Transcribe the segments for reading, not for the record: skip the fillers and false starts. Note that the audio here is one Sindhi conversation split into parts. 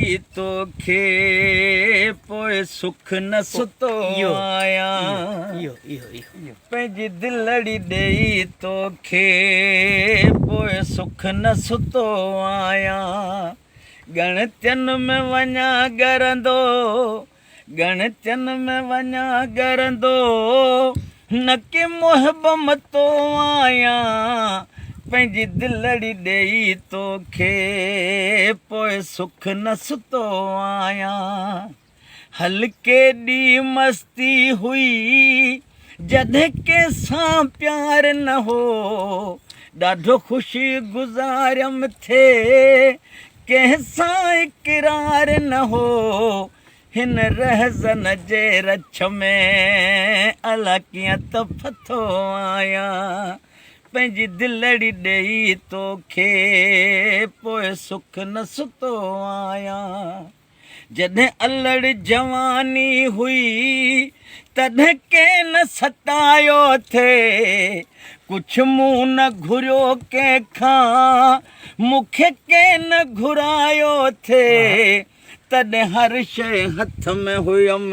ڏيئي توکي پوء سک نه ستو آهيان. پنهنجي دلڙي ڏيئي توکي پوء سک نه ستو آهيان. ڳڻتين ۾ وڃان ڳرندو، ڳڻتين ۾ وڃان ڳرندو، نه ڪي محب متو آهيان. پنهنجي دلڙي ڏيئي توکي پوء سک نه ستو آهيان. هل ڪيڏي مستي هئي جڏهن ڪنهن سان پيار نه هو. ڏاڍو خوشي گذاريم ٿي ڪنهن سان اقرار نه هو. هن رهزن جي رڇ ۾ الا ڪيئن ته ڦٿو آهيان. پنهنجي دلڙي ڏيئي توکي پوء سک نه ستو آهيان. جڏهن الڙ جواني هئي تڏهن ڪين ستايو ٿي. ڪجهه مون نه گهريو ڪنهن کان مون کي ڪين گهرايو ٿي. تڏهن هر شيء هٿ ۾ هيم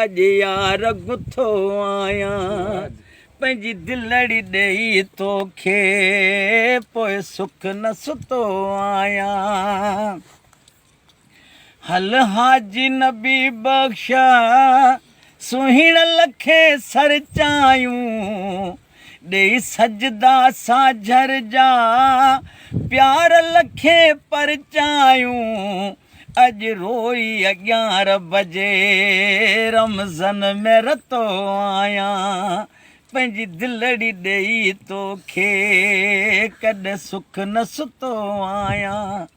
اڄ يار گٿو آهيان. پنهنجي دلڙي ڏيئي توکي پوء سک نه ستو آهيان. هل حاجي نبي بخش سهڻ لکين سرچايون ڏيئي سجدا ساجهر جا پيار لکين پرچايون اڄ روئي اڳيان رب جي رمزن ۾ رتو آهيان پنهنجي دلڙي ڏيئي توکي ڪڏهن سک نه ستو آهيان.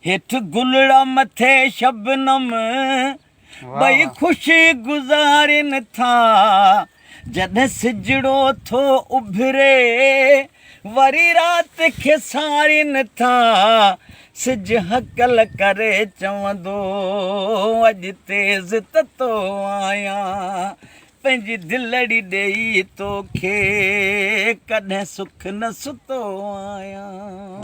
هيٺ گلڙا مٿي شبنم ٻئي خوشي گذارين ٿا. جڏهن سجڙو ٿو اڀري وري رات کي سارين ٿا. سج هڪل ڪري چوندو اڄ تيز تتو آهيان. پنهنجي دلڙي ڏيئي توکي ڪڏهن سک نه ستو آهيان.